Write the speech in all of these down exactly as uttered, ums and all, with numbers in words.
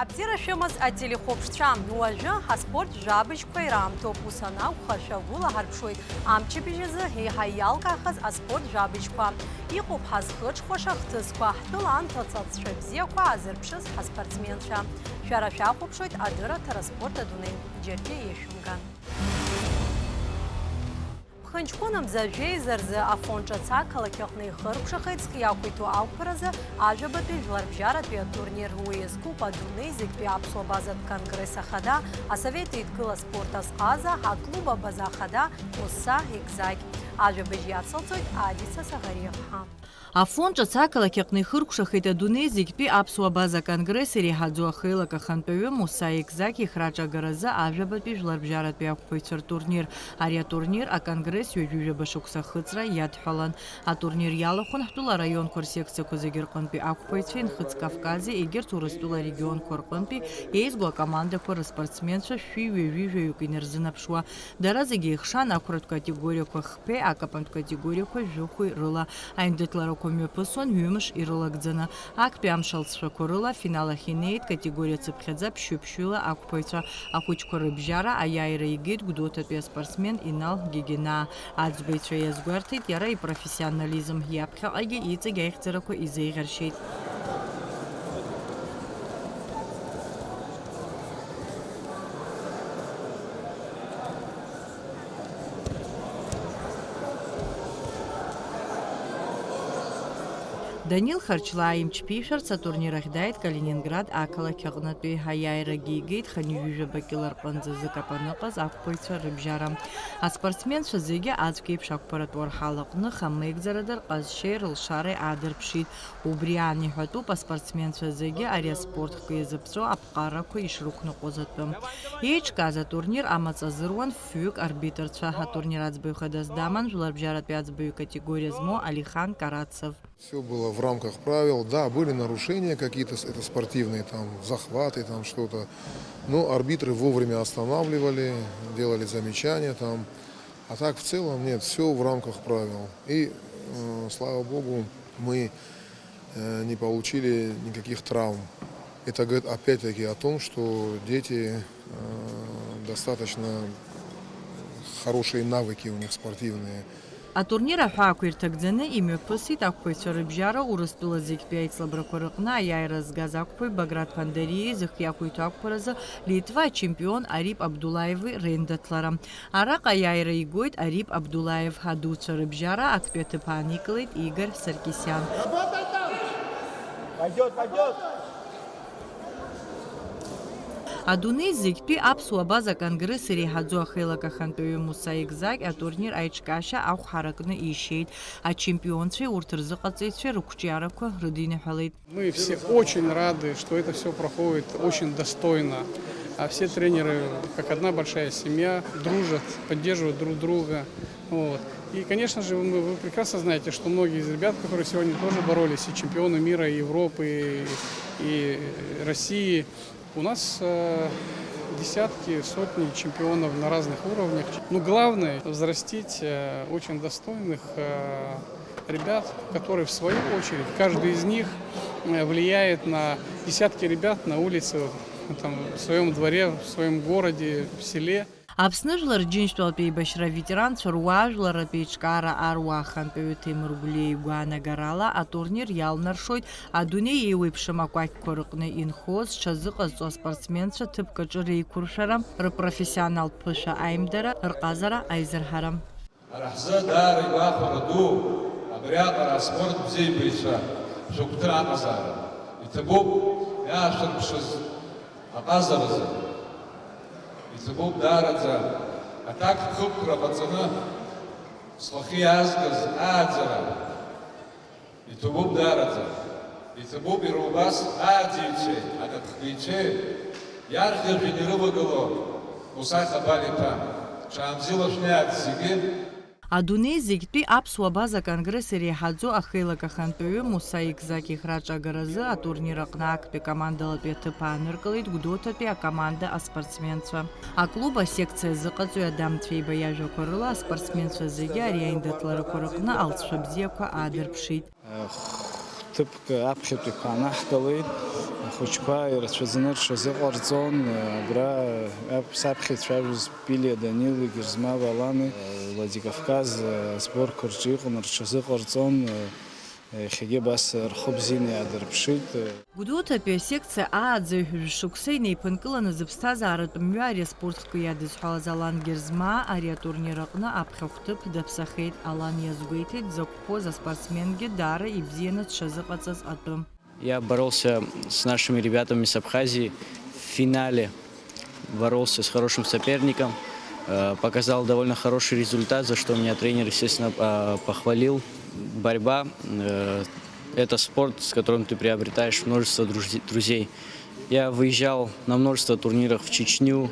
Абзиара шәымаз ателехәаԥшцәа, уажәы аспорт жәабжьқәа ираамҭоуп, ус анакәха, шәагәылаҳарԥшуеит амчыбжь азы еиҳа иалкаахаз аспорт жәабжьқәа. Иҟоуп ҳазхыҽхәаша ахҭысқәа, ҳтәыла анҭыҵ аҵәца бзиақәа аазырԥшыз ҳаспортсменцәа. Шәара шәахәаԥшуеит адырраҭара Спорт адунеи. Џьаргьы еишәымган. Ԥхынҷкәынымза жәеиза рзы Афон ҿац ақалақь аҟны ихыркәшахеит зхы иақәиҭу ақәԥаразы ажәабатәи жәларбжьаратәи атурнир. Уи иазкуп адунеи зегьтәи аԥсуа базатә конгресс ахада, Асовет Еидгыла аспорт азҟаза, аклуб Абаза ахада Мусса Егзагь. Ажәабжь иацылҵоит Адица Саӷариаԥҳа. Афон ҿац ақалақь аҟны ихыркәшахеит адунеи зегьтәи аԥсуа база конгресс иреиҳаӡоу ахеилак ахантәаҩы Муса Егзагь ихраҿагаразы ажәабатәи жәларбжьаратәи ақәԥаҩцәа ртурнир. Ари атурнир аконгресс ҩажәи жәаба шықәса ахыҵра иадҳәалан. Атурнир иалахәын ҳтәыла араионқәа рсекциақәа зегьы рҟынтәи ақәԥаҩцәеи Нхыҵ Кавкази, егьырҭ Урыстәыла арегионқәа рҟынтәи еизго акомандақәа рыспортсменцәа шәи ҩажәи жәаҩык инарзынаԥшуа. Дара зегьы еихшан ақәратә категориақәа хԥеи акапантә категориақәа жәохәи рыла. Аиндаҭларақәа мҩаԥысуан ҩымш ирылагӡаны. Актәи амш алҵшәақәа рыла афинал ахь инеит категориа цыԥхьаӡа ԥшьҩы-ԥшьҩыла ақәԥаҩцәа. Ахәыҷқәа рыбжьара аиааира игеит Гәдоуҭатәи аспортсмен Инал Гегенаа. Аӡбаҩцәа иазгәарҭеит иара ипрофессионализм, иаԥхьаҟагьы иҵегь аихьӡарақәа изеиӷьаршьеит. Данил Харчлаа имч ԥишәарц атурнир ахь дааит Калининград ақалақь аҟнытәи. Аиааирагьы игеит хынҩажәижәаба кьыла рҟынӡа зыкапан ыҟаз ақәԥаҩцәа рыбжьара. Аспортсменцәа зегьы аӡәк еиԥш ақәԥаратә уарҳал аҟны хамеигӡарада рҟазшьеи рылшареи аадырԥшит. Убри аан иҳәатәуп аспортсменцәа зегьы ари аспорт хкы иазыԥҵәо аԥҟарақәа ишрықәныҟәоз атәы. Еиҿкааз атурнир амаҵ азыруан фҩык арбитрцәа. Атурнир аӡбаҩ хадас даман жәларбжьаратәи аӡбаҩ категориа змоу Алихан Карацев. Все было в рамках правил. Да, были нарушения какие-то, с- это спортивные, там, захваты, там что-то. Но арбитры вовремя останавливали, делали замечания, там. А так, в целом, нет, все в рамках правил. И, э, слава богу, мы, э, не получили никаких травм. Это говорит опять-таки о том, что дети, э, достаточно хорошие навыки у них спортивные. Атурнир аҳәаақәа ирҭагӡаны имҩаԥысит ақәԥаҩцәа рыбжьара Урыстәыла зегьтәи аицлабрақәа рыҟны аиааира згаз ақәԥаҩ Баграт Ԥандариеи зыхиақәиҭу ақәԥаразы Литва ачемпион Арип Абдулаеви реиндаҭлара. Араҟа аиааира игоит Арип Абдулаев, адуцәа рыбжьара актәи аҭыԥ ааникылеит Игорь Саркисиан. Пойдёт, пойдёт! Адунеи зегьтәи аԥсуа база конгресс иреиҳаӡоу ахеилак ахантәаҩы Муса Егзагь атурнир аиҿкаашьа ахә ҳаракны ишьеит. Ачемпионцәеи урҭ рзыҟаҵаҩцәеи рықәҿиарақәа рыдиныҳәалеит. Мы все очень рады, что это все проходит очень достойно. А все тренеры, как одна большая семья, дружат, поддерживают друг друга. Вот. И, конечно же, вы, вы прекрасно знаете, что многие из ребят, которые сегодня тоже боролись, и чемпионы мира, и Европы, и, и России, у нас э, десятки, сотни чемпионов на разных уровнях. Но главное взрастить э, очень достойных э, ребят, которые в свою очередь, каждый из них э, влияет на десятки ребят на улице, там, в своем дворе, в своем городе, в селе. Аԥсны Жәлар Џьынџьтәылатә еибашьра аветеранцәа руаажәларратә еиҿкаара аруаа ахантәаҩы Ҭемыр Гәлиа игәаанагарала, атурнир иалнаршоит адунеи еиуеиԥшым акәакьқәа рыҟны инхоз, зҽазыҟазҵо аспортсменцәа ҭыԥк аҿы реиқәыршәара, рпрофессионалтә ԥышәа аимдара, рҟазара аизырҳара. Ҳара ҳзы даара игәахәара ду абриаҟара аспорт бзиабаҩцәа шәыгәҭа аҟазаара. Иҭабуп иаашәырԥшыз аҟазаразы. Иҭабуп даараӡа аҭакԥхықәра ҟаҵаны слахьы иаазгаз ааӡара. Иҭабуп даараӡа. Иҭабуп иара убас ааӡаҩцәеи аҭакԥхгаҩцәеи иарӷьажәҩан ирывагылоу Муса Хабар-иԥа. Ҽаанбзиала шәнеиааит зегьы. Адунеи зегьтәи аԥсуа база конгресс иреиҳаӡоу ахеилак ахантәаҩы Муса Егзагь ихраҿагаразы атурнир аҟны актәи командалатәи аҭыԥ ааныркылеит Гәдоуҭатәи акоманда аспортсменцәа. Аклуб асекциа азыҟаҵаҩ Адамцәеиба иажәақәа рыла, аспортсменцәа зегьы ари аиндаҭларақәа рыҟны алҵшәа бзиақәа аадырԥшит. Ах, Ҭыԥк аԥхьатәиқәа аанаҳгалеит, ахәыҷқәа ирацәаӡаны рҽазыҟарҵон, абра саԥхьа ицәажәоз Пилиа Данили, Герзмава Алани, Владикавказ асборқәа рҿы иҟан, рҽазыҟарҵон, иахьагьы абас рхы бзианы иаадырԥшит. Гәдоуҭатәи асекциа ааӡаҩ жәшықәса инеиԥынкыланы зыԥсҭазааратә мҩа ари аспорт хкы иадызҳәалаз Алан Герзмаа ари атурнир аҟны аԥхьахә ҭыԥ даԥсахеит. Алан иазгәеиҭеит, дзықәԥоз аспортсменгьы даара ибзианы дшазыҟаҵаз атәы. Я боролся с нашими ребятами с Абхазии в финале. Боролся с хорошим соперником, э, показал довольно хороший результат, за что меня тренер, естественно, э, похвалил. Борьба, э, это спорт, с которым ты приобретаешь множество дружи-, друзей. Я выезжал на множество турниров в Чечню,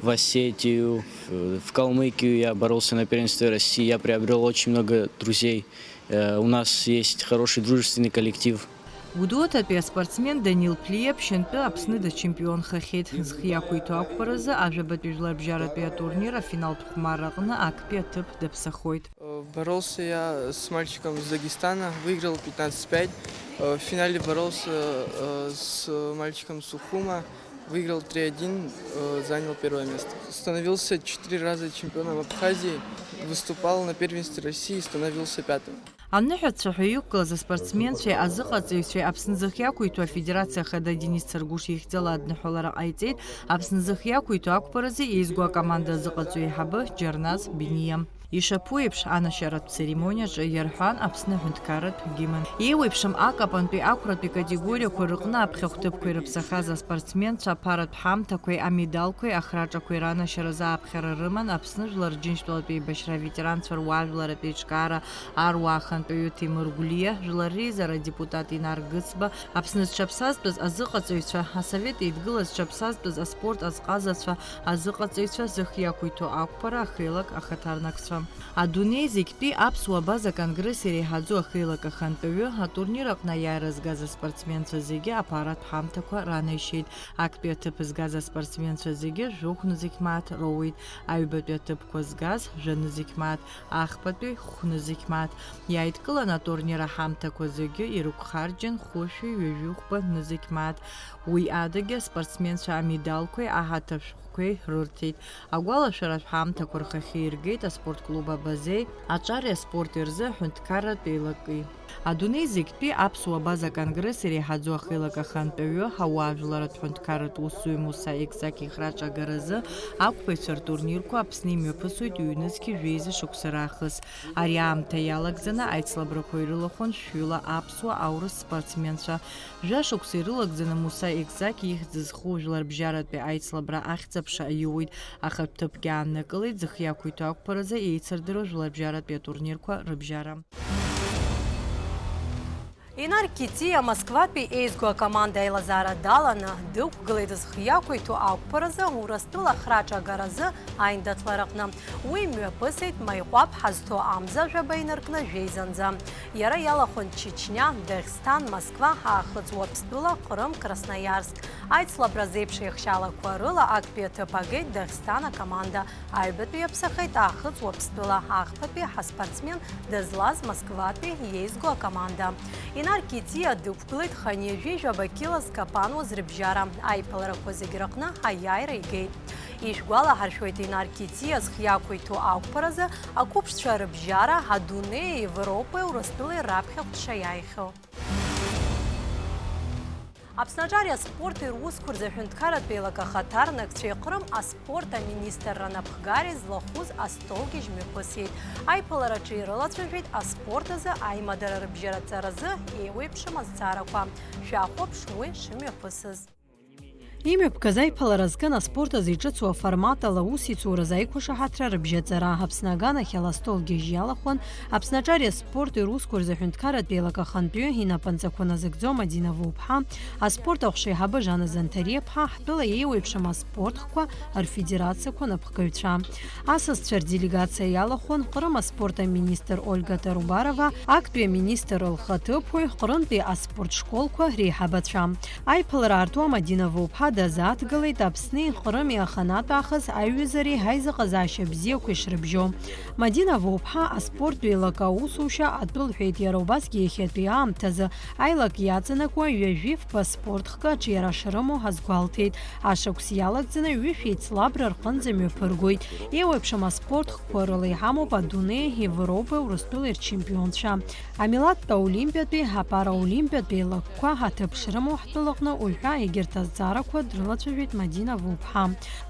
в Осетию, в, в Калмыкию. Я боролся на первенстве России. Я приобрел очень много друзей. Э, у нас есть хороший дружественный коллектив. Гәдоуҭатәи аспортсмен Данил Плиа ԥшьынтәы Аԥсны дачемпионхахьеит. Зхы иақәиҭу ақәԥаразы ажәабатәи жәларбжьаратәи атурнир афиналтә хәмарра аҟны актәи аҭыԥ даԥсахоит. Э, боролся я с мальчиком с Дагестана, выиграл пятнадцать пять. Э, в финале боролся, э, с мальчиком Сухума, выиграл три один, э, занял первое место. Становился четыре раза чемпионом Абхазии, выступал на первенстве России, становился пятым. Аныҳәацәа ҳәа иқәгылаз аспортсменцәеи азыҟаҵаҩцәеи Аԥсны зых иақәиҭу афедерациа ахада Денис Царгәыш ихьӡала адныҳәалара ҟаиҵеит Аԥсны зых иақәиҭу ақәԥаразы еизго акоманда азыҟаҵаҩ еиҳабы Џьарназ Бениа. Ишаԥу еиԥш, анашьаратә церемониаҿы иарҳәан Аԥсны аҳәынҭқарратә гимн. Еиуеиԥшым акапантәи ақәратәи категориақәа рыҟны аԥхьахә ҭыԥқәа ирыԥсахаз аспортсменцәа аԥаратә ҳамҭақәеи амедалқәеи ахраҿақәеи ранашьаразы аԥхьара рыман Аԥсны Жәлар Џьынџьтәылатә еибашьра аветеранцәа руаажәларатә еиҿкаара аруаа ахантәаҩы Ҭемыр Гәлиа, Жәлар реизара адепутат Инар Гыцба, Аԥсны зҽаԥсазтәыз азыҟаҵаҩцәа, Асовет Еидгыла зҽаԥсазтәыз аспорт азҟазацәа, азыҟаҵаҩцәа зых иақәиҭу ақәԥара ахеилак ахаҭарнакцәа. Адунеи зегьтәи аԥсуа абаза конгресс иреиҳаӡоу ахеилак ахантәаҩы, атурнир аҟны аиааира згаз аспортсменцәа зегьы аԥаратә ҳамҭақәа ранеишьеит. Актәи аҭыԥ згаз аспортсменцәа зегьы жәохә нызқь мааҭ роуеит, аҩбатәи аҭыԥқәа згаз жәа нызқь мааҭ, ахԥатәи хә нызқь мааҭ. Иааидкылан атурнир аҳамҭақәа зегьы ирықәхарџьын хәышәи ҩажәихәба нызқь мааҭ. Уи адагьы аспортсменцәа амедалқәеи аҳаҭа шәҟәқәеи рырҭеит. Агәалашәаратә ҳамҭақәа рхахьы иргеит аспорт клуб Абазеи аҿари аспорти рзы аҳәынҭқарратә еилаки. Адунеи зегьтәи аԥсуа абаза конгресс иреиҳаӡоу ахеилак ахантәаҩы, ауаажәларатә ҳәынҭқарратә усзуҩ Муса Екзаки ихраҿ агаразы ақәԥаҩцәа ртурнирқәа Аԥсны имҩаԥысуеит ҩнызқьи жәеиза шықәса раахыс. Ари аамҭа иалагӡаны аицлабрақәа ирылахәын шәҩыла аԥсуа, аурыс спортсменцәа. Жәа шықәса ирылагӡаны Муса Екзаки ихьӡ зху жәларбжьаратәи аицлабра ахьӡ-аԥша аиуит, ахатә ҭыԥгьы ааннакылеит зых иақәиҭу ақәԥаразы еицырдыруа жәларбжьаратәи атурнирқәа рыбжьара. Инар Китиа Москватәи еизго акоманда аилазаара даланы дықәгылеит зхы иақәиҭу ақәԥаразы Урыстәыла ахраҿы агаразы аиндаҭлараҟны. Уи мҩаԥысит Маиҟәаԥ ҳазҭо амза жәаба инаркны жәеизанӡа. Иара иалахәын Чечниа, Даӷьсҭан, Москва, Аахыҵ Уаԥстәыла, Ҟрым, Красноиарск. Аицлабра зеиԥш еихшьалақәа рыла актәи аҭыԥ агеит Даӷьсҭан акоманда. Аҩбатәи иаԥсахеит Аахыҵ Уаԥстәыла, ахԥатәи ҳаспортсмен дызлаз Москватәи иеизго акоманда. Инар Китиа дықәгылеит хынҩажәи жәаба қьыла зкапануаз рыбжьара. Аиԥыларақәа зегь рыҟны аиааира игеит. Ишәгәалаҳаршәоит, Инар Китиа зхы иақәиҭу ақәԥаразы ақәыԥшцәа рыбжьара адунеи, Европеи, Урыстәылеи раԥхьаҟа дшаиааихьоу. Аԥсны аҿари аспорти русқәа рзы аҳәынҭқарратә еилак ахаҭарнакцәеи Ҟрым аспорт аминистрра напхгареи злахәыз астолгьежь мҩаԥысит. Аиԥылараҿы ирылацәажәеит аспорт азы аимадара рыбжьараҵаразы еиуеиԥшым азҵаарақәа. Шәахәаԥш уи шымҩаԥысыз. Имҩаԥгаз аиԥылара зкын аспорт азы иҿыцу аформат ала аусеицуразы аиқәышаҳаҭра рыбжьаҵара. Аԥсны аганахьала астолгьежь иалахәын Аԥсны аҿари аспорти русқәа рзы аҳәынҭқарратә еилак ахантәаҩы инапынҵақәа назыгӡо Мадина Вуԥҳа, аспорт аҟәша аиҳабы Жана Занҭариаԥҳа, ҳтәыла еиуеиԥшым аспорт хкқәа рфедерациақәа напхгаҩцәа. Асасцәа рделегациа иалахәын Ҟрым аспорт аминистр Ольга Тарубарова, актәи аминистр лхаҭыԥуаҩ, Ҟрымтәи аспорт школқәа реиҳабацәа. Аиԥылара аартуа Мадина Вуԥҳа Дазааҭгылеит Аԥсни Ҟрыми аханатә аахыс аиҩызареи ҳаизыҟазаашьа бзиақәа ишрыбжьоу. Мадина Вуԥҳа аспорттә еилак аусушьа атәы лҳәеит, иара убасгьы иахьатәи аамҭазы аилак иаҵанакуа ҩажәи фба спорт хкы аҿиара шрымоу ҳазгәалҭеит. Ашықәс иалагӡаны ҩышәи ҵлабра рҟынӡа мҩаԥыргоит. Еиуеиԥшым аспорт хкқәа рыла иҳамоуп адунеи, Европеи, Урыстәылеи рчемпионцәа. Амилаҭтә олимпиатәи, апараолимпиатәи еилакқәа ҳаҭыԥ шрымоу ҳтәылаҟны уажәы егьырҭ азҵаарақәа дрылацәажәеит Мадина Вуԥҳа.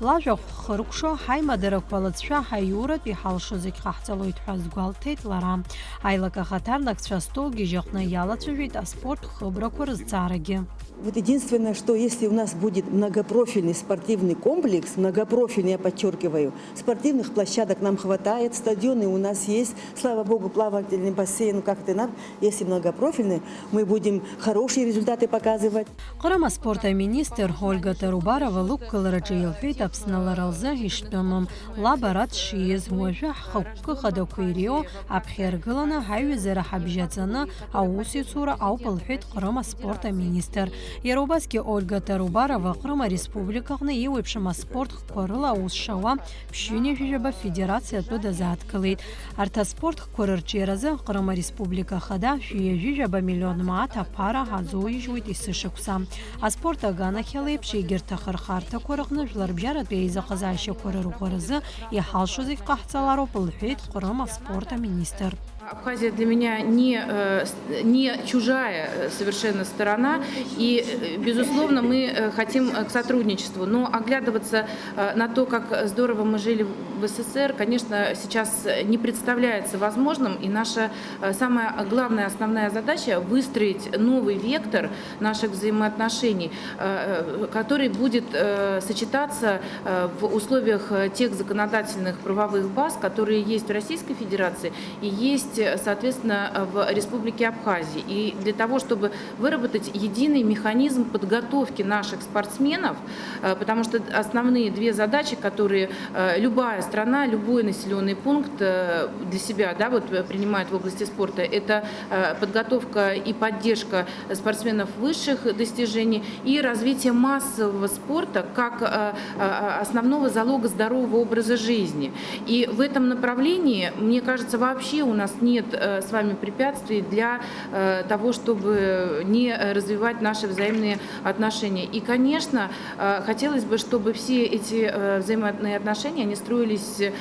Лажәахә хыркәшо, ҳаимадарақәа лыҵшәа ҳаиуратә иҳалшо зегь ҟаҳҵалоит ҳәа азгәалҭеит лара. Аилак ахаҭарнакцәа астолгьежь аҟны иалацәажәеит аспорт хыбрақәа рызҵаарагьы. Вот единственное, что если у нас будет многопрофильный спортивный комплекс, многопрофильный, я подчеркиваю, спортивных площадок нам хватает, стадионы у нас есть, слава богу, плавательный бассейн, как-то нам, если многопрофильный, мы будем хорошие результаты показывать. Ҟрым аспорт аминистр Ольга Тарубарова лықәгылараҿы илҳәеит Аԥсны лара лзы иштәымым, лаб ара дшиз, уажәы ҳхықәкы хадақәа иреиуоу аԥхьа иргыланы ҳаиҩызара ҳабжьаҵаны аусеицура ауп, лҳәеит Ҟрым аспорт аминистр. Иара убасгьы Ольга Тарубарова Ҟрым ареспубликаҟны еиуеиԥшым аспорт хкқәа рыла аус шауа ԥшьҩынҩажәижәаба федерациа атәы дазааҭгылеит. Арҭ аспорт хкқәа рырҿиаразы Ҟрым ареспублика Ахада шәи ҩажәижәаба миллион мааҭ аԥара азоуижьуеит есышықәса. Аспорт аганахьала еиԥш, егьырҭ ахырхарҭақәа рыҟны жәларбжьаратәи аизыҟазаашьақәа рырӷәӷәаразы иҳалшо зегь ҟаҳҵалароуп, лҳәеит Ҟрым аспорт аминистр. Абхазия для меня не, э, с-, не чужая, э, совершенно сторона, и, э, безусловно, мы, э, хотим, э, к сотрудничеству, но оглядываться, э, на то, как здорово мы жили в СССР, конечно, сейчас не представляется возможным, и наша, э, самая главная, основная задача — выстроить новый вектор наших взаимоотношений, э, э, который будет, э, сочетаться, э, в условиях, э, тех законодательных правовых баз, которые есть в Российской Федерации и есть, э, соответственно, э, в Республике Абхазии. И для того, чтобы выработать единый механизм подготовки наших спортсменов, э, потому что основные две задачи, которые, э, любая страна, любой населённый пункт, э, для себя, да, вот, э, принимает в области спорта, это, э, подготовка и поддержка спортсменов высших достижений и развитие массового спорта как, э, э, основного залога здорового образа жизни. И в этом направлении, мне кажется, вообще у нас нет, э, с вами препятствий для, э, того, чтобы не развивать наши взаимные отношения. И, конечно, э, хотелось бы, чтобы все эти, э, взаимные отношения, они строились, э,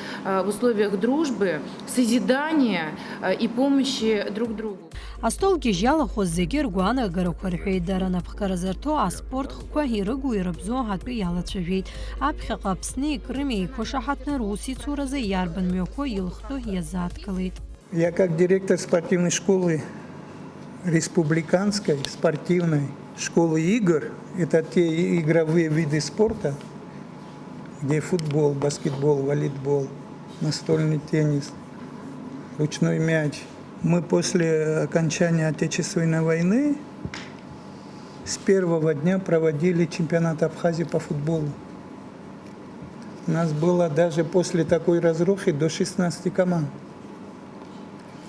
в условиях дружбы, созидания, э, и помощи друг другу. Астолгьежь иалахәыз зегьы ргәаанагарақәа рҳәеит, дара анапхгара зырҭо аспорт хкқәа ирыгу ирыбзоу атәы иалацәажәеит. Аԥхьаҟа Аԥсни Крыми еиқәышаҳаҭны русеицуразы иарбан мҩақәоу илхтәу иазааҭгылеит. Я как директор спортивной школы, республиканской спортивной школы игр, это те и-, игровые виды спорта, где футбол, баскетбол, волейбол, настольный теннис, ручной мяч. Мы после окончания Отечественной войны с первого дня проводили чемпионат Абхазии по футболу. У нас было даже после такой разрухи до шестнадцати команд.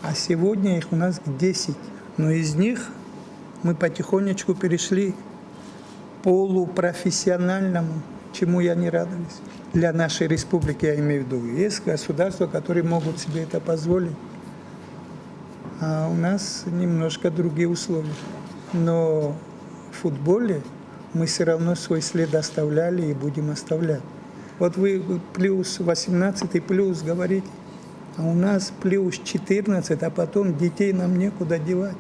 А сегодня их у нас десять. Но из них мы потихонечку перешли к полупрофессиональному, чему я не радуюсь. Для нашей республики, я имею в виду. Есть государства, которые могут себе это позволить. А у нас немножко другие условия. Но в футболе мы всё равно свой след оставляли и будем оставлять. Вот вы плюс восемнадцать и плюс говорите, а у нас плюс четырнадцать, а потом детей нам некуда девать.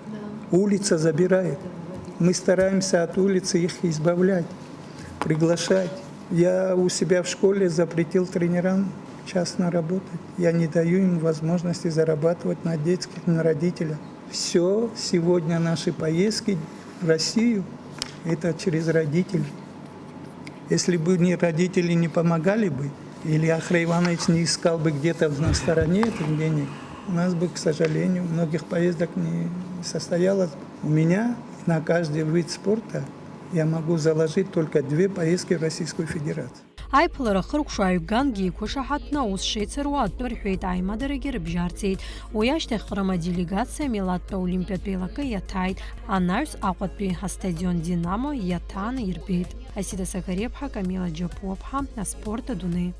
Да. Улица забирает. Да, Владимир. Мы стараемся от улицы их избавлять, приглашать. Я у себя в школе запретил тренерам частно работать. Я не даю им возможности зарабатывать на детских, на родителях. Всё, сегодня наши поездки в Россию, это через родителей. Если бы не родители не помогали бы, или Ахрей Иванович не искал бы где-то на стороне этих денег, у нас бы, к сожалению, многих поездок не состоялось. У меня на каждый вид спорта я могу заложить только две поездки в Российскую Федерацию. Аиԥылара ахыркәшо аҩгангьы иқәышаҳаҭны аус шеицыруа атәы рҳәеит, аимадарагьы рыбжьарҵеит. Уи ашьҭахь Ҟрым аделегациа Милаҭтәи Олимпиатә еилакы иаҭааит, анаҩс Аҟәатәи астадион Динамо иаҭааны ирбеит. Асида Сахариаԥҳа, Камила Џьапуаԥҳа, аспорт адунеи.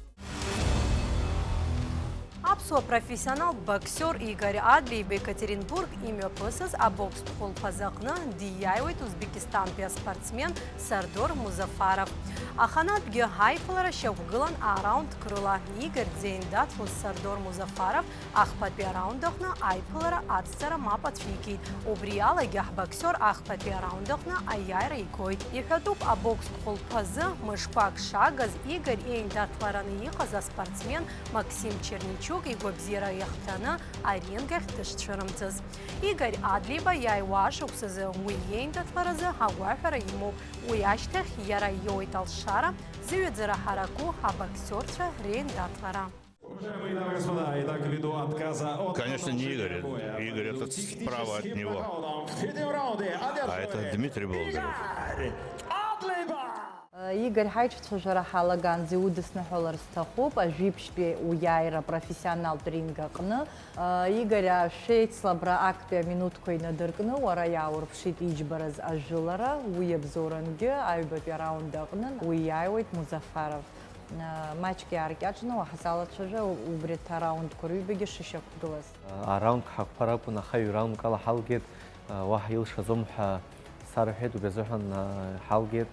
Аԥсуа профессионал боксиор Игорь Адлеиба Екатеринбург имҩаԥысыз абокстә хәылԥазы аҟны диааиуеит Узбекистантәи аспортсмен Сардор Музафаров. Аханатәгьы аиԥылара шьақәгылан араундк рыла. Игорь дзеиндаҭлоз Сардор Музафаров ахԥатәи араунд аҟны аиԥылара ацҵара мап ацәикит. Убри алагьы ҳбоксиор ахԥатәи араунд аҟны аиааира игоит. Иҳәатәуп, абокстә хәылԥазы мышқәак шагыз Игорь еиндаҭлараны иҟаз аспортсмен Максим Черничук игәабзиара иахҟьаны аринг ахь дышцәырымҵыз. Игорь Адлеиба иааиуа ашықәсазы уи иеиндаҭларазы агәаҳәара имоуп. Уи ашьҭахь иара иоуеит алшара, зыҩаӡара ҳараку абоксиорцәа реиндаҭлара. Уважаемые дамы и господа, итак, ввиду отказа от Конечно, не Игорь. Игорь этот справа от него. А это Дмитрий Болдырев. Игорь ҳаиҿцәажәара ҳалаганӡа иудысныҳәалар сҭахуп, ажәибжьтәи уиааира апрофессионалтә ринг аҟны. Игорь ашәеицлабра актәи аминуҭқәа инадыркны уара иааурԥшит иџьбараз ажәылара, уи иабзоурангьы аҩбатәи араунд аҟны уиааиуеит Музафаров. Маҷк иааркьаҿны уаҳа салацәажәа, убри аҭ араундқәа рыҩбагьы шышьақәгылаз. Араундк ҳақәԥар акәын, аха ҩ-раундк ала ҳалгеит, уаҳа илшаӡом ҳәа сарҳәеит, убри азыҳәан ҳалгеит.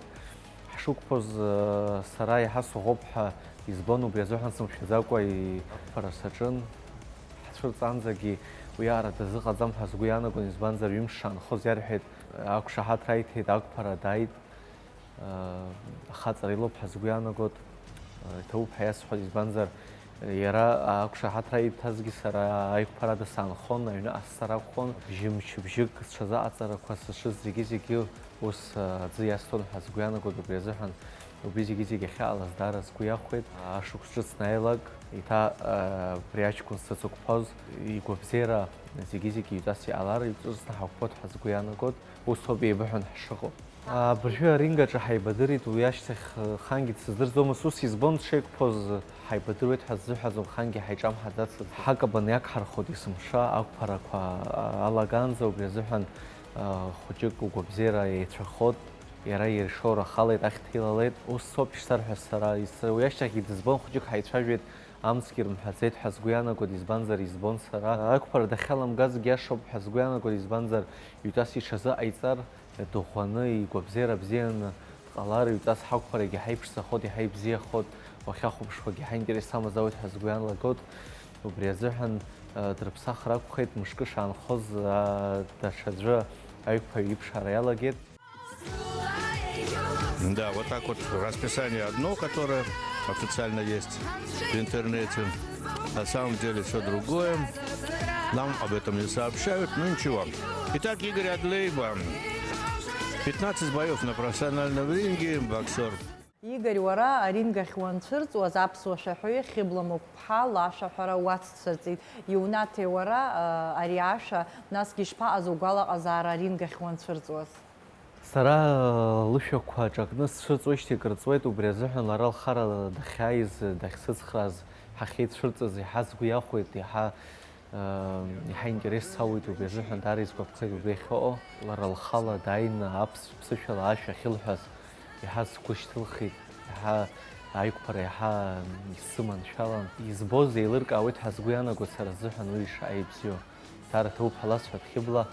Ҳшықәԥоз сара иаҳа сыӷәӷәоуп ҳәа избон, убри азыҳәан сымшәаӡакәа ақәԥара саҿын. Ҳцәырҵаанӡагьы уиаара дазыҟаҵам ҳәа сгәы иаанагон, избанзар ҩымш шаанхоз иарҳәеит, ақәшаҳаҭра аиҭеит, ақәԥара дааит. Ахаҵара илоуп ҳәа сгәы иаанагоит. Иҭабуп ҳәа иасҳәоит, избанзар, иара ақәшаҳаҭра иҭазгьы сара аиқәԥарада саанхон, аҩныҟа сцар акәхон. Бжьымч бжьык сҽазыҟаҵарақәа сышыз зегьы-зегьы ус аӡы иасҭон ҳәа сгәы иаанагоит, убри азыҳәан убри зегьы-зегьы ахьыҟалаз даара сгәы иахәеит. Ашықәс ҿыц наилак, еиҭа абри аҷкәын сзықәԥоз игәабзиара зегьы-зегьы ҩҵас иҟалар, иҿыцны ҳақәԥоит ҳәа сгәы иаанагоит. Ус ауп еибыҳәан ҳшыҟоу. Абыржәы аринг аҿы ҳаибадырит, уи ашьҭахь, э, хангьы дсыздырӡомызт, ус избон дшеиқәԥоз, ҳаибадыруеит ҳәа сзыҳәаӡом, хангьы ҳаиҿамҳаӡацызт. Ҳакабан иагҳархәоит есымша ақәԥарақәа, а, алаганӡа, убри азыҳәан, а, хәыҷык угәабзиара еицәахоит, иара иршоура ахалеит, ахьҭа илалеит. Ус соуп ишсарҳәаз сара, ис-, уи ашьҭахьгьы дызбон, хәыҷык ҳаицәажәеит, амцгьы рымҳәаӡеит ҳәа сгәы иаанагоит, избанзар избон сара. Ақәԥара дахьаламгазгьы иашоуп ҳәа сгәы иаанагоит, избанзар ҩҵас иҽазыҟаиҵар, дыӷәӷәаны, игәабзиара бзианы дҟалар, ҩҵас ҳақәԥарагьы иаҳа иԥшӡахоит, иаҳа ибзиахоит, уахьахәаԥшуагьы иаҳа интерес амазаауеит ҳәа сгәы иаанагоит. Убри азыҳәан, э, дрыԥсахыр акәхеит, мышкы шаанхоз, э, даҽаӡәы аиқәԥаҩ иԥшаара иалагеит. Да, вот так вот расписание одно, которое официально есть в интернете. На самом деле всё другое. Нам об этом не сообщают, но ничего. Итак, Игорь Адлейба. Пятнадцать боёв на профессиональном ринге, боксёр. Игорь, уара аринг ахь уанцәырҵуаз, аԥсуа шәаҳәаҩы Хьыбла Мықәԥҳа лашәаҳәара уаццәырҵит. Иунаҭеи уара, а, ари ашәа, насгьы ишԥаҟаз угәалаҟазаара аринг ахь уанцәырҵуаз? Сара лышәақәа аҿакны сцәырҵуеижьҭеи акыр ҵуеит, убри азыҳәан лара лхара дахьааиз, дахьсыцхрааз, ҳахьеицәырҵыз иаҳа сгәы иахәеит, иаҳа, э, иаҳа интерес сауеит, убри азыҳәан даара исгәаԥхеит убри ахьыҟоу. Лара лхала дааины аԥс-, ԥсышәала ашәа ахьылҳәаз иаҳа сгәы шьҭылхит, иаҳа аиқәԥара иаҳа исыманшәалан. Избоз еилыркаауеит ҳәа сгәы иаанагоит сара сзыҳәан уи ишаҟа ибзиоу. Даара ҭабуп ҳәа ласҳәап, Хьыбла,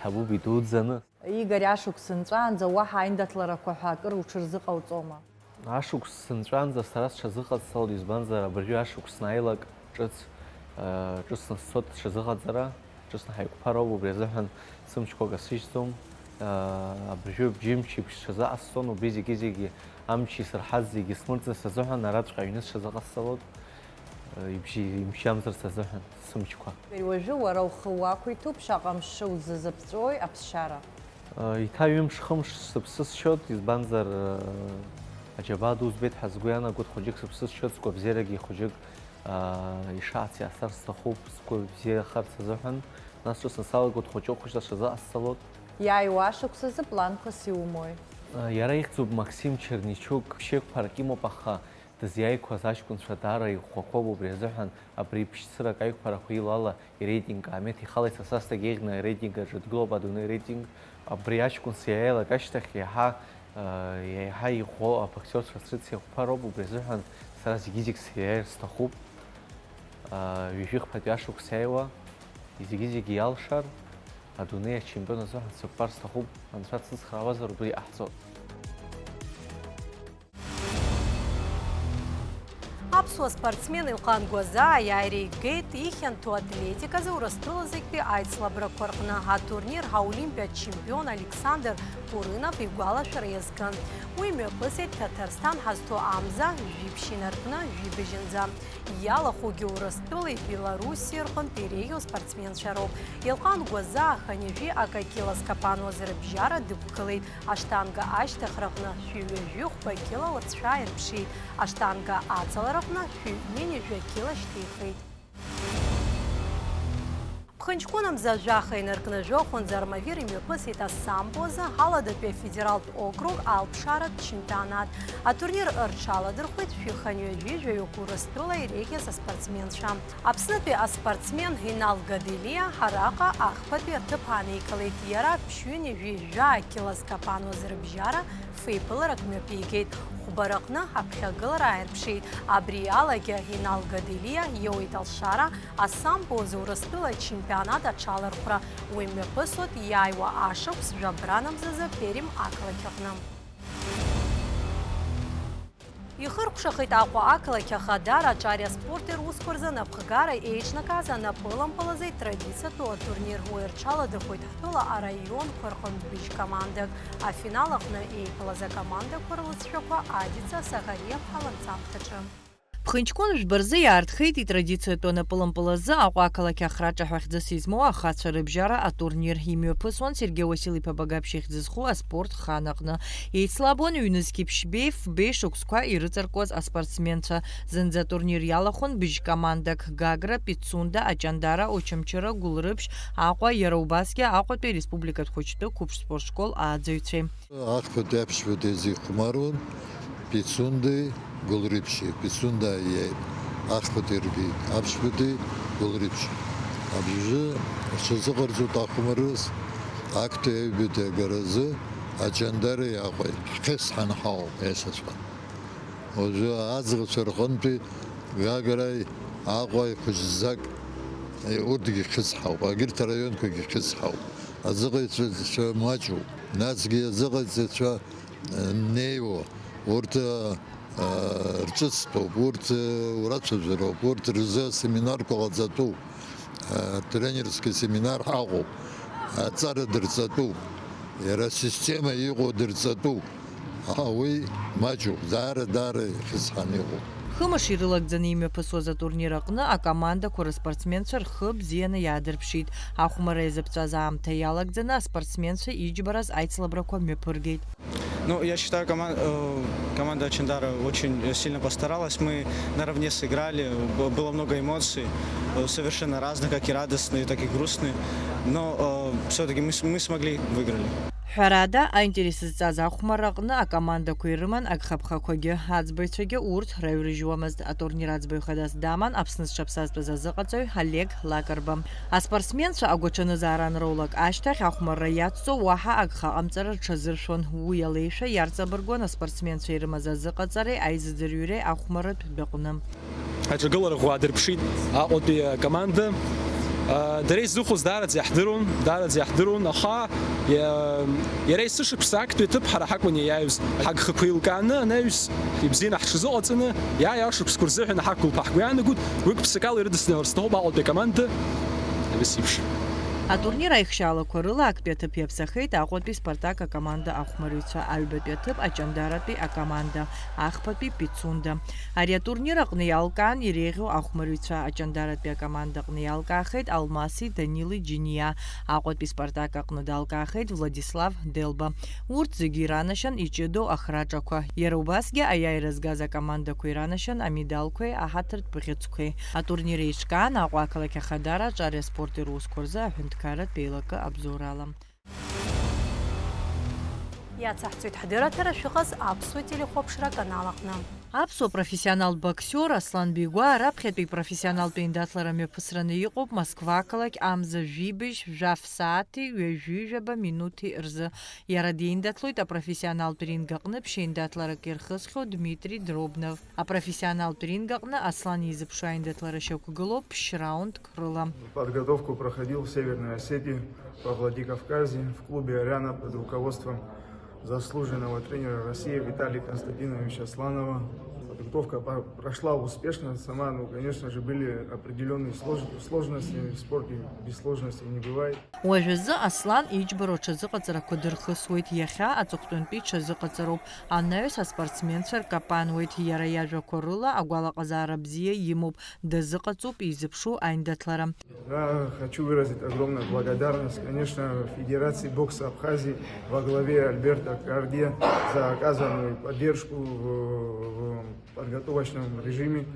ҭабуп идуӡӡаны. Игорь, ашықәс нҵәаанӡа уаҳа аиндаҭларақәа ҳәа акыр уҽырзыҟауҵома? Ашықәс сынҵәаанӡа сара сҽазыҟасҵалоит, избанзар, абыржәы ашықәс нааилак ҿыц, э, ҿыцны сцоит сҽазыҟаҵара, ҿыцны ҳаиқәԥароуп, убри азыҳәан сымчқәа касыжьӡом. Э, абыржәы бжьымчеиԥш сҽазыҟасҵон, убри зегьы-зегьы амч исырҳаз зегьы смырӡырц азыҳәан араҵәҟьа аҩны сҽазыҟасҵалоит. Ибжьы имшьамзарц азыҳәан сымчқәа. Уажәы уара ухы уақәиҭуп, шаҟа мшы узазыԥҵәои аԥсшьара? Еиҭа ҩымш-хымш сыԥсы сшьоит, избанзар, аџьабаа ду збеит ҳәа сгәы иаанагоит, хәыҷык сыԥсы сшьоит, сгәабзиарагьы хәыҷык ишаац иаасар сҭахуп, сгәы бзиахарц азыҳәан. Нас ҿыцны салагоит, хәыҷык-хәыҷла сҽазыҟасҵалоит. Иааиуа ашықәсазы планқәас иумои? Иара ихьӡуп Максим Черничук, ԥшьеиқәԥарак имоуп, аха дызиааиқәаз аҷкәынцәа даара иӷәӷәақәоуп, убри азыҳәан абри ԥшьцырак аиқәԥарақәа илала иреитинг аамеҭ ихалеит, са сасдагь еиӷьны ареитинг аҿы дгылоуп, адунеи реитинг. Абри аҷкәынс иааилак ашьҭахь иаҳа, иаҳа иӷәӷәоу абоксиорцәа срыцеиқәԥароуп, убри азыҳәан сара зегьы-зегь сиааир сҭахуп. Ҩажәихԥатәи ашықәс иааиуа, зегьы-зегь иалшар, адунеи ачемпион азыҳәан сықәԥар сҭахуп, Анцәа дсыцхраауазар убри иҟаҳҵоит. Аԥсуа спортсмен Елҟан Гәазаа аиааира игеит ихьанҭоу атлетиказы Урыстәылазегьтәи аицлабрақәа рҟны. Атурнир ҳаолимпиатә чемпион Александр Курынов игәалашәара иазкын. Уи мҩаԥысит Ҭаҭарсҭан ҳазҭо амза, жәиԥшь инаркны жәибжьынӡа. Иалахәугьы Урыстәылеи Белоруссиеи рҟынтә иреиӷьу спортсменцәа роуп. Елҟан Гәазаа хынҩажәи акы акила скапануаз рыбжьара дықәгылеит. Аштанга ашьҭыхраҟны шәи ҩажәи хәба кила лыҵшәа аирԥшит, аштанга аҵалараҟны шәи ҩынҩажәа кила шьҭихит. Ԥхынҷкәын мза жәаха инаркны жәохәынӡа Армавир имҩаԥысит асамбо азы Ҳаладатәи афедералтә округ алԥшааратә чемпионат. Атурнир рҽаладырхәит шәи хынҩажәи жәаҩык Урыстәыла иреиӷьыз аспортсменцәа. Аԥснытәи аспортсмен Инал Гаделиа араҟа ахԥатәи аҭыԥ ааникылеит. Иара ԥшьҩынҩажәи жәаа кила скапануаз рыбжьара феиԥыларак мҩаԥигеит, хәба рҟны аԥхьагылара ааирԥшит. Абри алагьы Инал Гаделиа иоуит алшара асамбо азы Урыстәыла ачемпионат аҽалархәра. Уи мҩаԥысуеит иааиуа ашықәс жәабран мзазы Перим ақалақь аҟны. Ихыркәшахеит Аҟәа ақалақь Ахадара аҿари аспорти русқәа рзы анапхгара еиҿнакааз анапылампыл азы итрадициатәу атурнир. Уи рҽаладырхәит ҳтәыла араионқәа рҟынтә быжь командак. Афинал аҟны еиԥылаз акомандақәа рлыҵшәақәа Адица Саӷариаԥҳа ланҵамҭаҿы. Ԥхынҷкәын жәба рзы иаартхеит итрадициатәу анапылампыл азы Аҟәа ақалақь Ахра ҿаҳәахьӡыс измоу ахацәа рыбжьара атурнир. Имҩаԥысуан Сергеи Уасил-иԥа Багаԥшь ихьӡ зху аспорт хан аҟны. Еицлабуан ҩнызқьи ԥшьбеи, фбеи шықәсқәа ирыҵаркуаз аспортсменцәа. Зынӡа атурнир иалахәын быжь командак: Гагра, Пицунда, Аҷандара, Очамчыра, Гәылрыԥшь, Аҟәа, иара убасгьы Аҟәатәи ареспубликатә хәыҷтәы қәыԥш спорт школ ааӡаҩцәеи. Ахԥатәи аԥшьбатәи зегь хәмаруан, Пицундеи Гәылрыԥшьи, Пицунда иааит, ахԥатәи ирбеит, аԥшьбатәи Гәылрыԥшь. Абжьы рҽазыҟарҵоит ахәмарраз, актәи аҩбатәи агаразы Аҷандареи Аҟәеи ҳхьысҳан ҳауп, аиашацәа. Уажәы аӡӷацәа рҟынтәи Гаграи Аҟәеи хәыҷӡак, урҭгьы хьысҳауп, егьырҭ араионқәагьы хьысҳауп. Аӡыҟаҩцәа маҷуп, насгьы аӡыҟаҩцәа, э, неиуа, урҭ, э, рҿыцтәуп, урҭ, э, урацәажәароуп, урҭ рзы асеминарқәа ҟаҵатәуп, э, тренерский семинар ҳаҟоуп, аҵара дырҵатәуп, иара асистема иҟоу дырҵатәуп. Аха уи маҷуп, даара, даара ихьысҳаны иҟоуп. Хымш ирылагӡаны имҩаԥысуаз атурнир аҟны акомандақәа рыспортсменцәа рхы бзианы иаадырԥшит. Ахәмарра иазыԥҵәаз аамҭа иалагӡаны аспортсменцәа иџьбараз аицлабрақәа мҩаԥыргеит. Ну, я считаю, кома-, э, команда Ачандара очень сильно постаралась. Мы наравне сыграли, б-, было много эмоций, э, совершенно разных, как и радостные, так и грустные. Но, э, всё-таки мы с-, мы смогли, выиграли. Ҳәарада, аинтерес зҵаз ахәмарра аҟны акомандақәа ирыман агхаԥхақәагьы, аӡбаҩцәагьы урҭ раҩрыжьуамызт. Атурнир аӡбаҩ хадас даман Аԥсны зҽаԥсазтәыз азыҟаҵаҩ Олег Лакрба. Аспортсменцәа агәаҽанызаара анроулак ашьҭахь ахәмарра иацҵо уаҳа агха аҟамҵара рҽазыршәон. Уи алеишәа иарҵабыргуан аспортсменцәа ирымаз азыҟаҵареи аизыӡырҩреи ахәмарратә дәаҟны. Аҿагылара ӷәӷәа аадырԥшит Аҟәатәи акоманда. Дара изыхәоз даараӡа иаҳдыруан, даараӡа иаҳдыруан, аха иа-, иара есышықәса актәи аҭыԥ ҳара ҳакәын иаиааиз. Ҳагхақәа еилкааны анаҩс ибзианы ҳҽазыҟаҵаны, иааиуа ашықәсқәа рзыҳәан ҳақәгылт ҳәа ҳгәы иаанагоит, гәык-ԥсыкала ирыдысныҳәалар сҭахуп Аҟәатәи акоманда, абас еиԥш. Атурнир аихшьаалақәа рыла актәи аҭыԥ иаԥсахеит Аҟәатәи Спартак акоманда ахәмарҩцәа, аҩбатәи аҭыԥ Аҷандаратәи акоманда, ахԥатәи Пицунда. Ари атурнир аҟны иалкаан иреиӷьу ахәмарҩцәа. Аҷандаратәи акомандаҟны иалкаахеит Алмаси Данили Џьиниа, Аҟәатәи Спартак аҟны далкаахеит Владислав Делба. Урҭ зегьы иранашьан иҷыдоу ахраҿақәа. Иара убасгьы аиааира згаз акомандақәа иранашьан амедалқәеи аҳаҭыртә бӷьыцқәеи. Атурнир еиҿкаан Аҟәа ақалақь Ахадара аҿари аспорти русқәа рзы аҳәынҭқарратә еилакы абзоурала. Иацаҳҵоит ҳдырраҭара, шәыҟаз аԥсуа телехәаԥшра аканал аҟны. Аԥсуа профессионалтә боксиор Аслан Бигәаа раԥхьатәи профессионалтә еиндаҭлара мҩаԥысраны иҟоуп Москва ақалақь амза жәибжь жәаф сааҭи ҩажәи жәаба минуҭи рзы. Иара деиндаҭлоит апрофессионалтә ринг аҟны ԥшьеиндаҭларак ирхысхьоу Дмитри Дробнов. Апрофессионалтә ринг аҟны Аслан изыԥшу аиндаҭлара шьақәгылоуп ԥшь раундк рыла. Подготовку проходил в Северной Осетии, во Владикавказе, в клубе «Арена» под руководством заслуженного тренера России Виталия Константиновича Асланова. Подготовка по- прошла успешно. Сама, ну, конечно же, были определённые слож- сложности в спорте. Без сложностей не бывает. Уажәазы Аслан иџьбароу аҽазыҟаҵарақәа дырхысуеит, иахьа аҵыхәтәантәи иҽазыҟаҵароуп. Анаҩс аспортсменцәа ркапануеит, иара иажәақәа рыла агәалаҟазаара бзиа имоуп, дазыҟаҵоуп изыԥшу аиндаҭлара. Да, хочу выразить огромную благодарность, конечно, Федерации бокса Абхазии во главе Альберта Карде за оказанную поддержку в, в подготовочном режиме.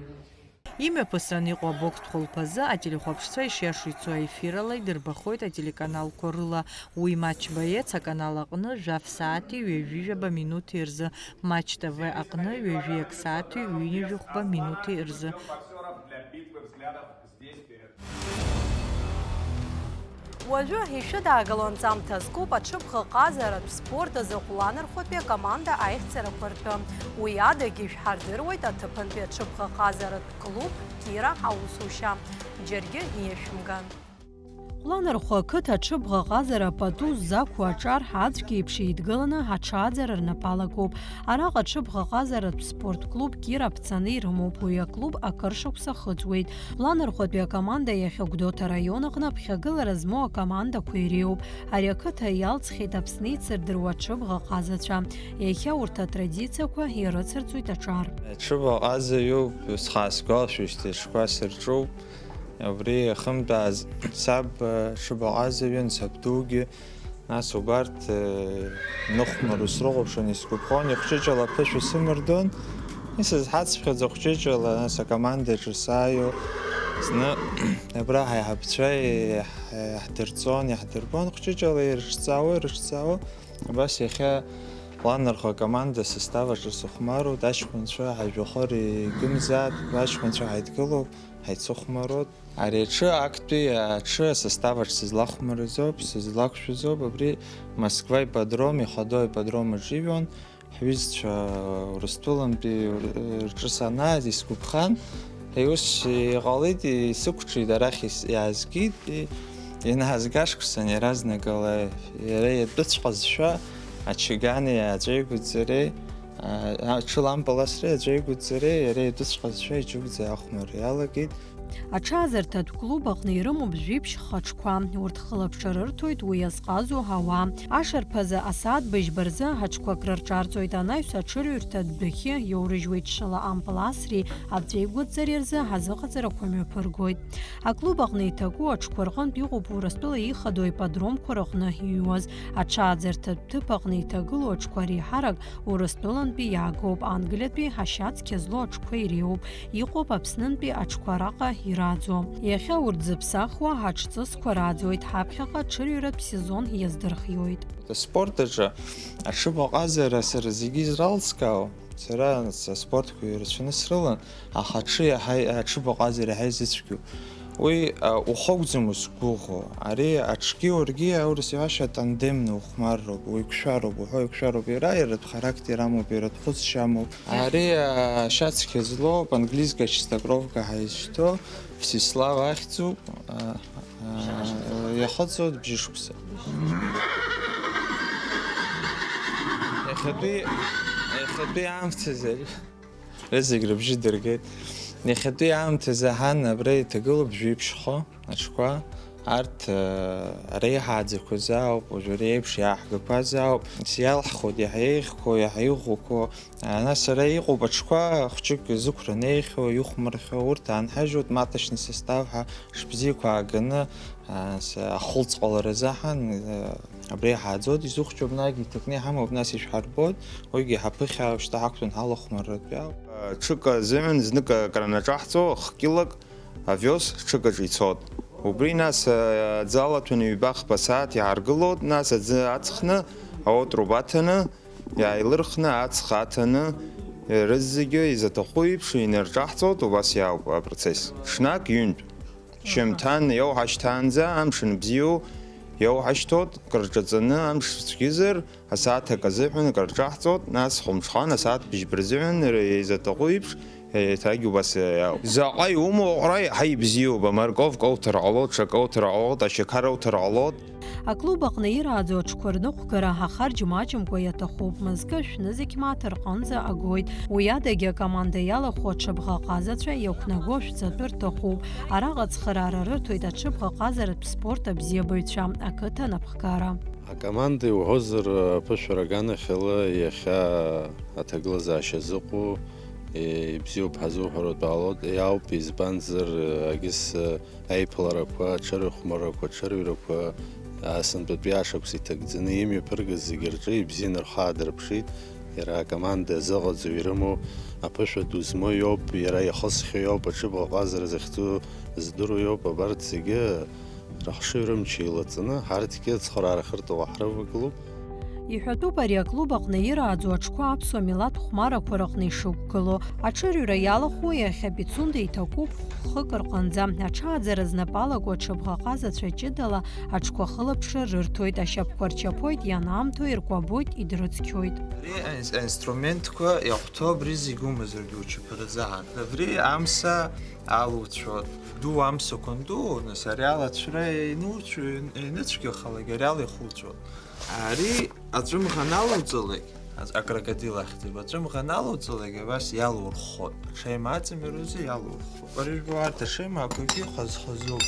Имҩаԥысран иҟоу абокстә хәылԥазы ателехәаԥшцәа ишиашоу ицо аефирала идырбахоит ателеканалқәа рыла. Уи Матч Боец аканал аҟны жәаф сааҭи ҩажәи жәаба минуҭи рзы, Матч Т В аҟны ҩажәи ак сааҭи ҩынҩажәи хәба минуҭи рзы. Уажәы ишәыдаагалоу анҵамҭа зкуп аҽыбӷаҟазаратә спорт азы Ҟәланырхәатәи акоманда аихьӡарақәа ртәы. Уи адагьы ишәҳардыруеит аҭыԥантәи аҽыбӷаҟазаратә клуб Кира аусушьа. Џьаргьы иашәымган. Ҟәланырхәа ақыҭа аҽыбӷаҟазара пату ззақәу аҿар аӡәк еиԥш еидгыланы аҽааӡара рнапы алакуп. Араҟа аҽыбӷаҟазаратә спорт клуб Кира ԥҵаны ирымоуп, уи аклуб акыр шықәса ахыҵуеит. Ҟәланырхәатәи акоманда иахьа Гәдоуҭа араион аҟны аԥхьагылара змоу акомандақәа иреиуоуп. Ари ақыҭа иалҵхьеит Аԥсны ицырдыруа аҽыбӷаҟазацәа. Иахьа урҭ атрадициақәа ирыцырҵоит аҿар. Аҽыбӷаҟазаҩуп, схы аасгәалашәоижьҭеи аҽқәа сырҿуп. Убри иахымтәааз саб, э, ҽыбӷаҟазаҩын, сабдугьы, нас убарҭ, э, ныхәмару срыхәаԥшуан, исгәаԥхон, ихәҷыҷала аԥышәа сымардон, исызҳацыԥхьаӡа хәҷыҷала, нас акомандаҿы сааиуа, зны абра ҳаиҳабцәа иаҳ-, иаҳдырҵон, иаҳдырбон, хәҷыҷала ирыҿцаауа, ирыҿцаауа, абас иахьа Ҟәланырхәа акоманда асостав аҿы сыхәмаруеит, аҷкәынцәа ҳажәҩахыр икымзаап, аҷкәынцәа ҳаидгылоуп, ҳаицыхәмаруеит. Ари аҽы актәи аҽы асостав аҿы сызлахәмарыз ауп, сызлақәшәаз ауп, абри Москва ипподром, ихадоу ипподром аҿы ижәуан, ҳҩызцәа Урыстәылантәи рҿы санааз исгәаԥхан, ус иҟалеит, исықәҿиеит, арахь ис-, иаазгеит, и-, инаазгашқәсан иаразнакала, иара итәыҵәҟьазшәа ачыгани аҵәеигәыӡареи, а, аҽылампыласреи аҵәеигәыӡареи иара итәыҵәҟьазшәа иџьыгәӡа ахәмарра иалагеит. Аҽаазырҭатә клуб аҟны ирымоуп жәиԥшь хаҿқәа. Урҭ хылаԥшра рырҭоит уи иазҟазоу ауаа. Ашарԥазы асааҭ быжьба рзы аҽқәа акрырҿарҵоит, анаҩс аҽырҩрҭа адәахьы иоурыжьуеит шыла ампыласреи аҵәеигәыдҵареи рзы азыҟаҵарақәа мҩаԥыргоит. Аклуб аҟны иҭаку аҽқәа рҟынтә иҟоуп Урыстәыла ихадоу ипподромқәа рҟны иҩуаз. Аҽааӡырҭатә ҭыԥ аҟны иҭагылоу аҽқәа реиҳарак Урыстәылантәи иаагоуп, Англиатәи ашьацқьа злоу аҽқәа иреиуоуп, иҟоуп Аԥснынтәи аҽқәа араҟа ираӡо. Иахьа урҭ зыԥсахуа аҽҵысқәа раӡоит, ҳаԥхьаҟа аҽырҩратә сезон иаздырхиоит. Аспорт аҿы аҽыбаҟазара сара зегьы изралскаау, сара аспортқәа ирацәаны срылан, аха аҽы иаҳа, аҽыбаҟазара иаҳа изыцәгьоу. Уи, а, ухы акәӡам узқәгәыӷуа. Ари аҽгьы уаргьы, аурыс иҳәашьа, тандемны ухәмарроуп, уеиқәшәароуп, уҳәа уеиқәшәароуп, иара, иара характер амоуп, иара хәыцшьа амоуп. Ари, а, ашьацқьа злоуп, английская чистокровка ҳәа изышьҭоу, Всеслав ахьӡуп, а, а, иахыҵуеит бжьышықәса. Иахьатәи, иахьатәи аамҭазы ари. Зегь рыбжьы дыргеит. Иахьатәи аамҭазы аҳан абра иҭагылоуп жәиԥшьхо аҽқәа. Арҭ, э, ара иҳааӡақәаз ауп, уажәы ари еиԥш иааҳгақәаз ауп. Иалҳхуеит иаҳа еиӷьқәоу, иаҳа иӷәӷәақәоу. А, нас ара иҟоуп аҽқәа хәҷык зықәра неихьоу, ихәмархьоу, урҭ аанҳажьуеит маточный состав ҳәа, шбзиақәа ааганы, а, с-, ахылҵ ҟаларазы аҳан, э, Абри иҳааӡоит, изухьчо абнагь иҭакны иҳамоуп, нас ишәҳарбоит, уигьы ҳаԥыхьа шьҭа ҳақәтәан ҳалахәмарратәы ауп. Ҽык азыҳәан знык акранаҿаҳҵо, хкьылак овес ҽык аҿы ицот. Убри нас, аӡы алаҭәаны ҩба-хԥа сааҭ иааргылоит, нас аӡы аҵхны, аотруба аҭаны, иааилырхны, аҵх аҭаны, рызегьы изаҭаху еиԥш инарҿаҳҵоит, убас иаауп апроцесс. Ҽнак ҩынтә, шьымҭан иауҳашьҭаанӡа, амш анбзиоу иауҳашьҭоит, кырҿаҵаны, амш цәгьызар, асааҭ акы азыҳәан акрырҿаҳҵоит, нас хәымҽхан, асааҭ быжьба рзыҳәан, р-, изаҭаху еиԥш, еиҭагьы убас иаауп. Заҟа иумоу аҟәра иаҳа ибзиоуп, аморковка уҭар ҟалоит, ҽакы уҭар ҟалоит, ашьақар уҭар ҟалоит. Аклуб аҟны ирааӡоу аҽқәа рныҟәгара ахарџь маҷымкәа иаҭахуп, мызкы шәнызқь мааҭ рҟынӡа агоит. Уи адагьы акоманда иалахәу аҽыбӷаҟазацәа иақәнаго ашәҵатәы рҭахуп. Араҟа ацхыраара рырҭоит аҽыбӷаҟазаратә спорт абзиабаҩцәа, ақыҭа анапхгара. Акоманда иуҳәозар, аԥышәара аганахьала иахьа аҭагылазаашьа зыҟоу, е, ибзиоуп ҳазуҳәаратәы ҟалоит, иауп, избанзар, агьыс, аиԥыларақәа, аҽырыхәмаррақәа, аҽырҩрақәа, асынтәатәи ашықәс иҭагӡаны имҩаԥыргаз зегьы рҿы ибзианы рхы аадырԥшит. Иара акоманда азыҟаҵаҩ ирымоу аԥышәа ду змоу иоуп, иара ихысхьоу иоуп, аҽыбӷаҟазара захьӡу здыруа иоуп, абарҭ зегьы рыхшыҩ рымч еилаҵаны, ҳарҭгьы ацхыраара ахьырҭаху ҳрывагылоуп. Иҳәатәуп ари аклуб аҟны ирааӡоу аҽқәа аԥсуа милаҭ хәмарақәа рыҟны ишықәгылоу. Аҽырҩра иалахәу иахьа Пицунда иҭакуп хәхык рҟынӡа. Аҽааӡара знапы алаку аҽыбӷаҟазацәа ҷыдала аҽқәа хылаԥшра рырҭоит, ашьапқәа рчаԥоит, ианаамҭоу иркәабоит, идрыцқьоит. Ари аинс-, аинструментқәа иахәҭоу абри зегь умазаргьы учаԥаразаан. Абри амса алуцәоит. Ду амсақәа анду, нас ари алацәра инуцәу-, иныцәгьахалак, ари ала ихуцәоит. Ари аҵәымӷ аналоуҵалак, аҵ-, акрокодил ахьӡуп, аҵәымӷ аналоуҵалак, абас иалурххоит. Аҽеим аҵамҩа рзы иалурххоит. Уара ижәбо, арҭ аҽеимаақәагьы хаз-хазуп.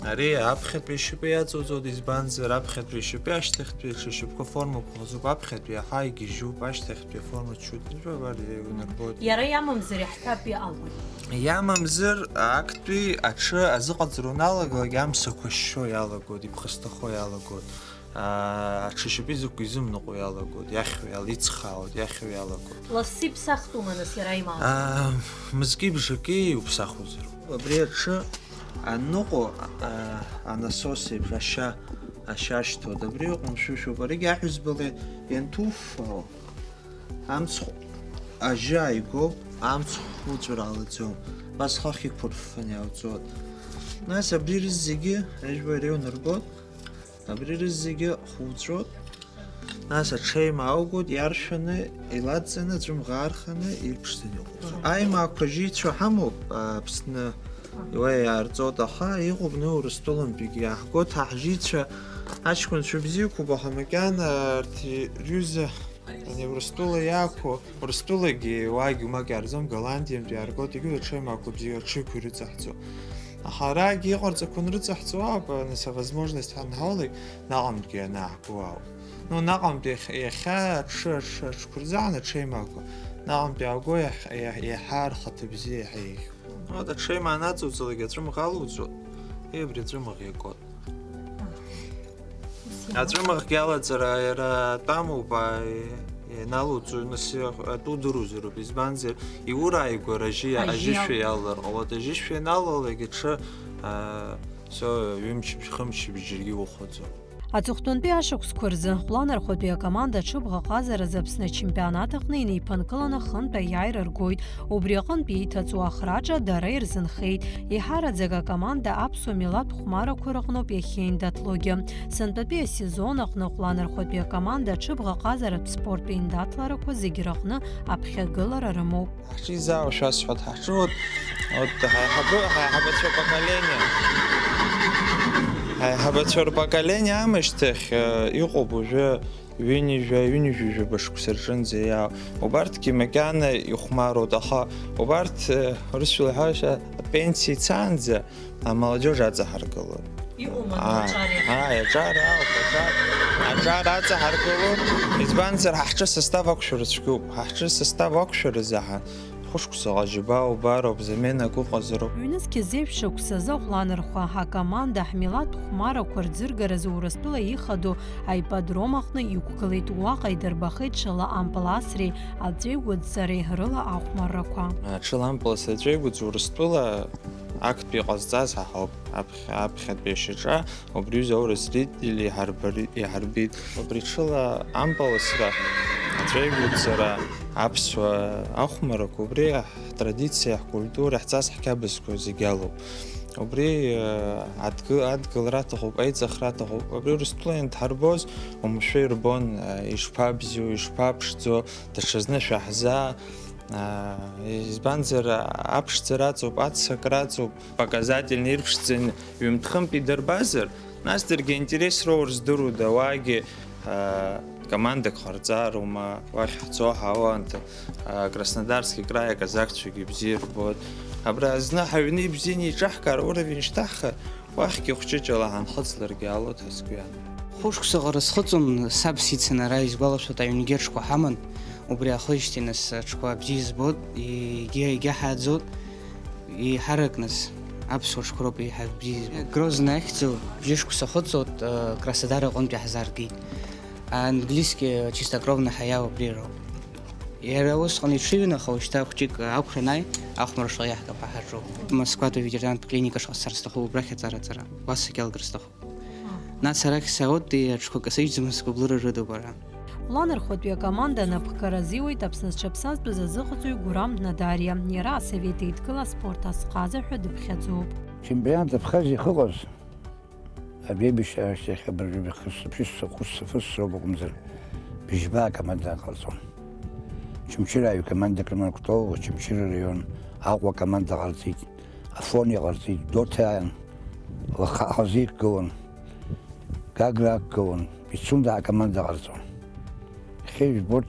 Ари аԥхьатәи ашьапы иаҵоуҵоит, избанзар, аԥхьатәи ашьапы ашьҭахьтәи аҽа шьапқәа формақәа хазуп, аԥхьатәи иаҳа игьежьуп, ашьҭахьтәи аформа чуть-чуть, абар, иунарбоит. Иара иамамзар, иаҳҳәап, иҟалоит. Иамамзар, актәи аҽы азыҟаҵара уналагалак, амсақәа шьшьо иалагоит, иԥхасҭахо иалагоит. Аа, аҽа шьапы изықәу изымныҟәо иалагоит, иахьо иала-, ицхаауеит, иахьо иалагоит. Лассы иԥсахтәума, нас, иара имаалықь? Аа, мызки бжаки иуԥсахуазароуп. Абри аҽы аныҟәо, аа, анасос еиԥш ашьа, ашьа ашьҭуеит. Абри ыҟоумшәышәуп. Аригьы аҳәызбала ианҭуффаауа, амцхә ажьы ааигәоуп, амцхә хуҵәар ҟалаӡом. Убас хыхь иқәырффаны иаауҵоит. Нас абри рызегьы ажәлар иреиунарбоит. Абри рызегьы хуҵәоит. Нас аҽеим ааугоит, иаршәаны, иладҵаны, аҵәымӷ аарханы, ирԥшӡаны иҟоуп. Аимаақәа жьицәа ҳамоуп, Аԥсны уа иаарҵоит, аха иҟоуп, ну, Урыстәылантәигьы иааҳгоит, ҳа ҳжьицәа аҷкәынцәа бзиақәоуп, аха макьана арҭ рҩыза, ани, Урыстәыла иаақәу, Урыстәылагьы уаагьы умак иаарҵом, Голландиантәи иааргоит, егьырҭ аҽеимаақәа бзиа аҽыҩқәа ирыҵаҳҵо. Аха арагьы иҟарҵақәо анрыҵаҳҵо ауп, нас авозможность ҳанҳаулак, наҟынтәгьы анааҳго ауп. Ну, наҟынтәи иахь-, иахьа аҽы, аҽы, аҽқәа рзаан аҽеимаақәа, наҟынтәи иааго иаҳ-, иаҳ-, иаҳа рхаҭа бзиа иаҳа еиӷьуп. Вот аҽеимаа анаҵуҵалак аҵәымӷ алуҵо, и абри аҵәымӷ иакуеит. Аҵәымӷгьы алаҵара иара атәамоуп, а, ианалуҵо, нас, атәы удыруазароуп, избанзар, иура ааигәара ажьы, Ажьы ажьышәа иал- иалалар ҟалоит, ажьышәа ианалалак иҽы, а, всё, ҩымчыбжь, хымчыбжь џьаргьы иухәаӡом. Аҵыхәтәантәи ашықәсқәа рзы Хәланархәатәи акоманда аҽыбӷаҟазаразы Аԥсны ачемпионат аҟны инеиԥынкыланы хынтә аиааира ргоит. Убри аҟынтә ииҭаҵуа ахраҿа дара ирзынхеит. Еиҳараӡак акоманда аԥсуа милаҭ хәмарақәа рыҟноуп иахьеиндаҭлогьы. Сынтәатәи асезон аҟны Хәланархәатәи акоманда аҽыбӷаҟазаратә спорттә еиндаҭларақәа зегь рыҟны аԥхьагылара рымоуп. Ҳҽизаау шәасҳәоит, ҳаҽы вот, вот ҳаиҳабы-, ҳаиҳабацәа рпоколение. Ҳаиҳабацәа рпоколение аамышьҭахь, э, иҟоуп уажәы ҩынҩажәа, ҩынҩажәи жәаба шықәса рҿынӡа иаау. Убарҭгьы макьана ихәмаруеит, аха убарҭ, э, урысшәала ҳәашьа, апенсиа ицаанӡа, амолодежь аҵаҳаргылоит. Иҟоума, аа, аҿар иахьа? Ааи, аҿар ауп, аҿар, аҿар аҵаҳаргылоит. Избанзар, ҳа ҳҿы состав ақәшәара цәгьоуп. Ҳа ҳҿы состав ақәшәаразы ҳа хәышықәса ҟажьба убароуп, заменак ыҟазароуп. Ҩнызқьи зеижә шықәсазы Хәланырхәа акоманда ҳмилаҭ хәмарақәа рӡыргаразы Урыстәыла ихадоу аипподром аҟны иқәгылеит. Уаҟа идырбахеит ҽыла ампыл асреи аҵәеигәыдҵареи рыла ахәмаррақәа. Ҽыла ампыл асреи аҵәеигәыдҵа Урыстәыла Актәи иҟазҵаз ҳаҳауп, аԥхьа-, аԥхьатәи ашьаҿа убри аҩыза аурыс зрители иҳарбари-, иҳарбеит. Убри ҽыла ампыласра, аҵәеигәыдҵара, аԥсуа ахәмарақәа, убри ҳтрадициа, ҳкультура, ҳҵас, ҳқьабзқәа зегь алоуп. Убри, э, адгы-, адгылара аҭахуп, аиҵахра аҭахуп. Убри Урыстәыла ианҭҳарбоз, уамашәа ирбон, э, ишԥабзиоу, ишԥаԥшӡоу, даҽазны шәаҳзаа, аа, избанзар, аԥшӡара аҵоуп, аццакра аҵоуп, показательный ирԥшӡаны ҩымҭхынтә идырбазар, нас даргьы аинтерес роур здыруда, уаагьы, аа, командак ҟарҵароума, уахь ҳцо ҳауа, анҭ, аа, Краснодарский край аказакцәагьы бзиа ирбоит. Абра зны ҳаҩны ибзианы иҿаҳкаар, уровень шьҭаҳхыр, уахьгьы хәҷыҷала ҳанхыҵларгьы ҟалоит ҳәа сгәы иаанагоит. Хәышықәсаҟара схыҵуан, саб сицын ара, исгәалашәоит, аҩнгьы аҽқәа ҳаман, убри аахижьҭеи нас аҽқәа бзиа збоит, егьа, егьа ҳааӡоит, еиҳарак нас аԥсуа ҽқәа роуп еиҳа бзиа збоит. Грозно ахьӡу бжьышықәса хыҵуеит, э, Краснодар аҟынтәи ҳзааргеит. Английский чистокровный ҳаиа убри роуп. Иара усҟан иҽыҩын, аха уажәшьҭа хәҷык ақәра анааи, ахәмаршала иаҳҭап ҳәа ҳаҿуп. Москватәи аветеринартә клиника шҟа сцар сҭахуп, убрахь аҵара-ҵара, уа сагьалгар сҭахуп. Нас арахь саауеит, аҽқәа касыжьӡом, сгәыблыра рыдуп ара. Лан рхәатәи акоманда анапхгара азиуеит Аԥсны зҽаԥсазтәыз азыҟаҵаҩ Гурам Надариа. Иара Асовет Еидгыла аспорт азҟаза ҳәа дыԥхьаӡоуп. Чемпионат Абхазиа ахьыҟаз, абеибашьра ашьҭахь абыржәы ԥшьышықәса, ԥшьышықәса фысроуп акәымзар, быжьба акоманда ҟалҵон. Очамчыра аҩ командак рыман Кәтол, Очамчыра араион, Аҟәа акоманда ҟалҵеит. Афон иҟарҵеит, Доҭа, Лаха ҳазеидкылон, Гагра ақәгылон, Пицунда акоманда ҟарҵон. Иахьа ижәбоит,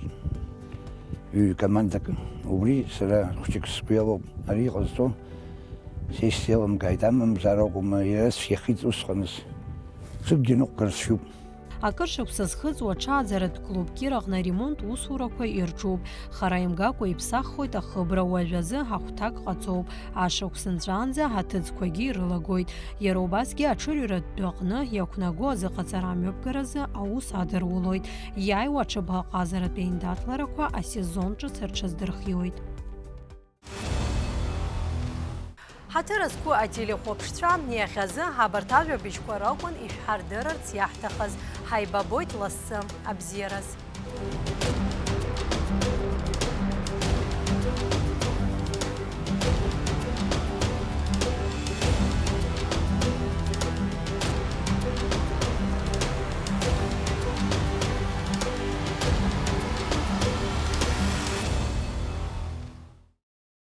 ҩ-командак, убри сара хәҷык сгәы иалоуп, ари иҟазҵо, сессиа еилымкааит, амамзар акәым, иара сиахьеит усҟаныс. Сыгәгьы ныҟәгар сшьуп. Акыр шықәса зхыҵуа аҽааӡаратә клуб Кираҟны аремонт усурақәа ирҿуп. Хара имгакәа иԥсаххоит ахыбра, уажәазы ҳахәҭак ҟаҵоуп. Ашықәс нҵәаанӡа аҭыӡқәагьы ирылагоит. Иара убасгьы аҽырҩратә дәаҟны иақәнаго азыҟаҵара амҩаԥгаразы аус адырулоит. Иааиуа аҽыбӷаҟазаратә еиндаҭларақәа асезон ҿыц рҽаздырхиоит. Ҳаҭыр зқәу ателехәаԥшцәа, иахьазы абарҭ ажәабжьқәа ракәын ишәҳардырырц иаҳҭахыз. Ҳаибабоит лассы, абзиараз.